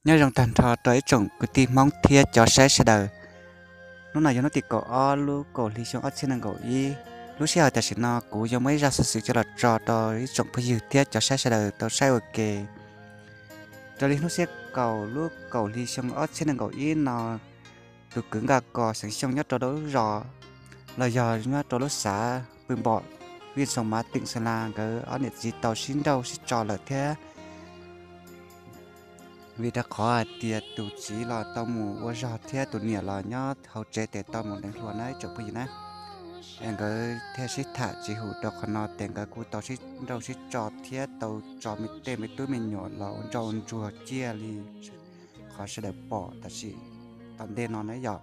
Nyob zoo tag nrho rau ib tsoom kwv tij Hmoob thiab cov saib sawv daws. Hnub no yog hnub tim kaum ob lub kaum hli xyoo ob txhiab nees nkaum ib. Lub sij hawm tam sim no kuv yuav muaj ib zaj xov xwm coj los tso rau ib tsoom phooj ywg thiab cov saib sawv daws tau saib ua ke. Raws li hnub xiab kaum lub kaum hli xyoo ob txhiab nees nkaum ib no, tus kwv Nkaj Kos xeem Xyooj nyob rau lub zos los yog nyob rau lub xav Pw Npom, vij Xoo Mav, teem Xeem Las, nkawd ob niam txiv tau sib nrauj sib tso lawm thiab. Vim rau qhov hais tias tus txiv los tau mus ua zog thiab tus niam los nyob hauv tsev tes tau mus deev hluas na ib tsoom phooj ywg na. Es nkawd thiaj sib tham tsis hum rau qhov no tes nkawd kuj tau sib nrauj sib tso thiab tau tso me tej me tub me nyuam los ua ntsoj ua ntsuag ciaj li qhov sawv daws pom tam sim tom ntej no na yom.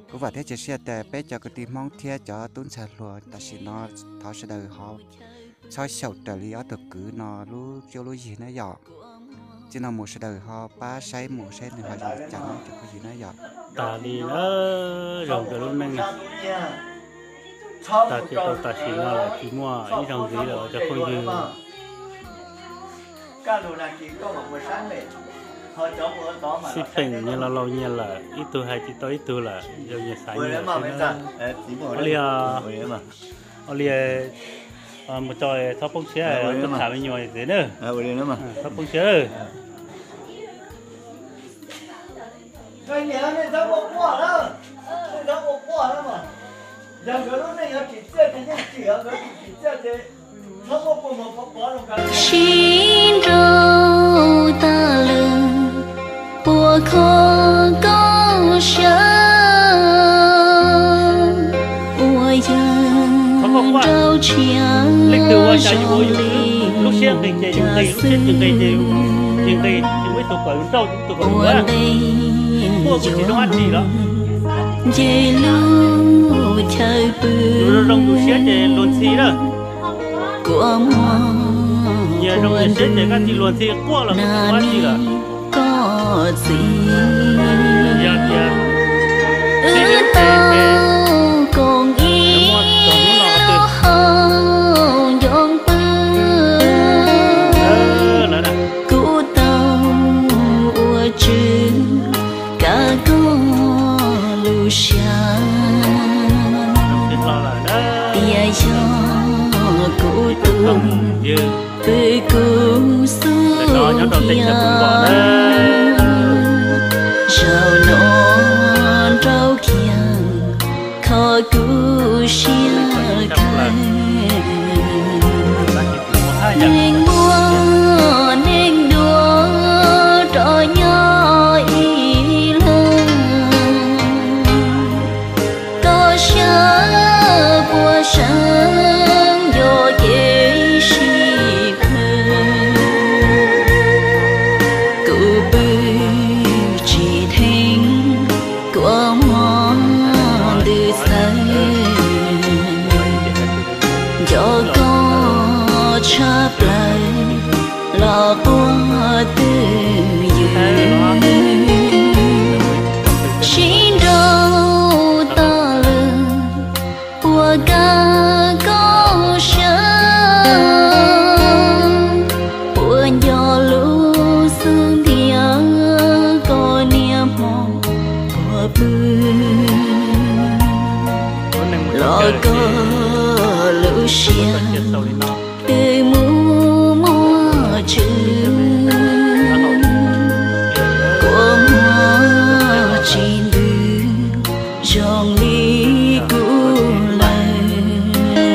Kuv vam thiab cia siab tias peb cov kwv tij Hmoob thiab cov tub ntxhais hluas tam sim no thov sawv daws ho txhob xyaum raws li ob tug kwv no lub cuab lub yig na yom. Txij no mus sawv daws ho pab saib mus saib nws ho zoo li cas na cov phooj ywg na yom. Tas li na, zoo nkauj lub neej. Tas kiag rau tam sim no lawm tsis muaj ib zaug ntxiv lawm cov phooj ywg. Xij peem nyias laus laus nyias lawm, ib tug hais tsis tau ib tug lawm, zoo nyias xav nyias xwb na. Ua li, ua li, mus tso, txhob poob siab, tuaj tham me nyuam xwb na. Txhob poob siab. Sib nrauj tas lawm, puas kho koj siab, uas yog nrauj tshiab zoo li cas xwb. Ua ntej yuav nce lub chaw pw, kua muag ua ntu nas nis koj txiv. Wb tau koom ib lub hau ncoo pw, kuv tau ua tswv kav koj lub siab. Tias yog kuv tus pw kuv xub thiab, zaum no nrauj kiag kho kuv siab kawg. Neeg muaj neeg dua rov nyob ib leeg, koj siab puas seev nco kev sib plhws. Kuv pw tsis theej, kua muag ntws txhawv, nco koj tshaj plaws los quaj twj ywm. Sib nrauj tas lawm, puas kav koj siab, puas nco lub xub ntiag koj niaj hmo puas pw, los koj lub siab twb mus muaj tswv, kua muag tsis ntws zoo li kuv lawm.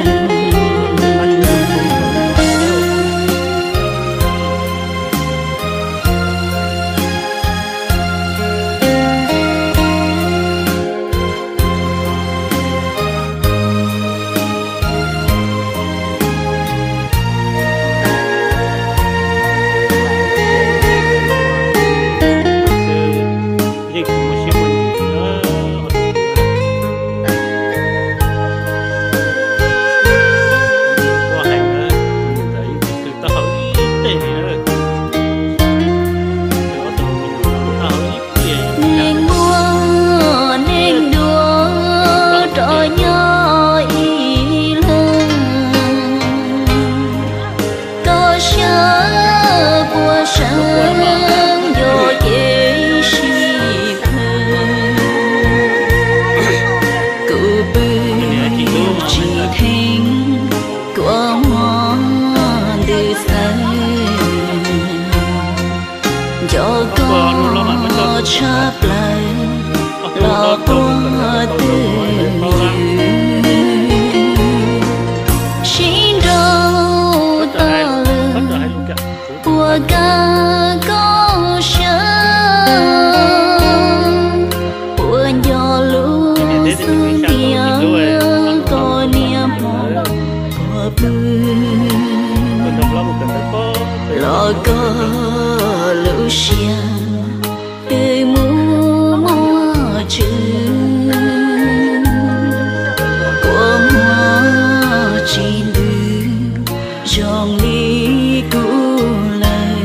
Koj tshaj plaws los quaj twj ywm, sib nrau toj lw puas kav koj saib, puas nco lub xub ntiag koj niam hmo qhuav pw, los koj lub siab twb mus muaj tswv, kua muag tsis ntws zoo li kuv lawm.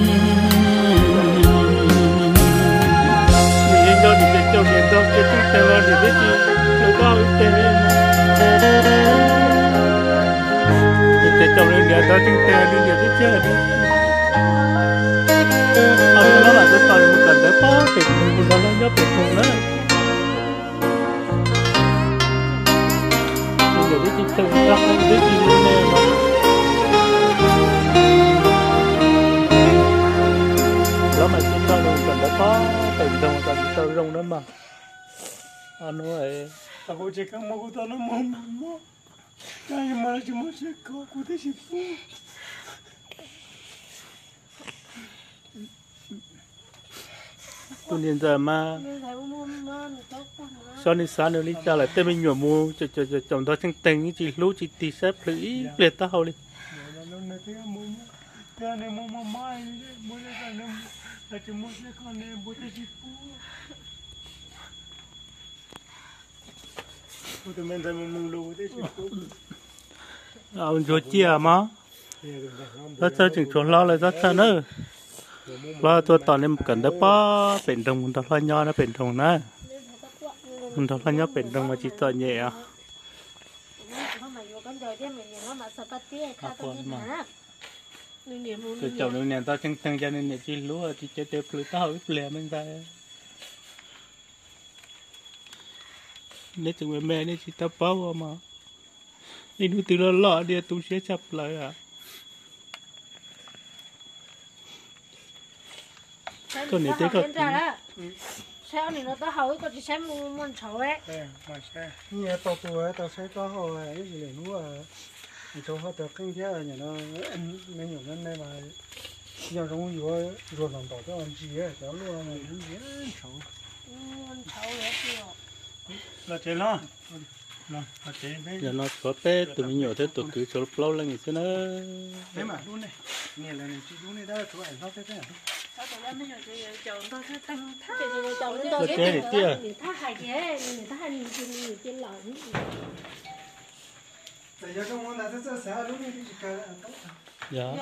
Nws yeej nco niam tes caum niam nrog kiag Tseeb Teeg los niam twb tsis plhws koj ib teg li. Niam tes caum nws niam nrog Tseeb Teeg nws niam twb tsis hais li. Ho nws hlob mam tuaj tos nws mus kawm ntawv pob pem Nroog, mus nrog hlob nyob pem Nroog na. Nws niam twb tsis plhws nrog, twb tsis hlub ne. Hlob mam tuaj tos nws mus kawm ntawv pob pem Nroog kom tsis tau zoo na mas. Kuv tsis kam mus, kuv tau no mus mas mob, tsis muaj siab kho kuv twb tsis pub. Tus niam ntxawm mas xyov nws xav nws li cas lawm, tej me nyuam mus caum nrog Tseeb Teeg yeej tsis hlub tsis tig saib plhws ib pliag taub hau li. Ntsuag ciaj mog. Txhob txhawj, tseem tshuav hlob lawm, txhob txhawj nawb. Hlob tuaj tos nej mus kawm ntawv pob pem Nroog, mus nrog hlob nyob na pem Nroog na. Mus nrog hlob nyob pem Nroog mas tsis txom nyem os. Caum nws niam nrog Tseeb Teeg ces nws niam tsis hlub, tsis cia tes plhws taub hau ib pliag me ntxhais. Neb tseem me me nej tsis tau paub ua mas ib hnub twg loj loj diaj tu siab tshaj plaws. Koj niam teb koj saib ob nim no taub hau koj tsis saib muaj ntshauv. Tau tus tau saib taub hau ib sim lwm hnub ntshauv ho tawg qeej thiab. Nim no me nyuam me me mas yog zoo yuav zuag los ntaus coj ntsis cov luaj ntsis ntshauv. Los tsev los. Yog no tshuav peb tus me nyuam thiab tus kwv tshuav plaub leej xwb na. Koj tsev tiag. Yog.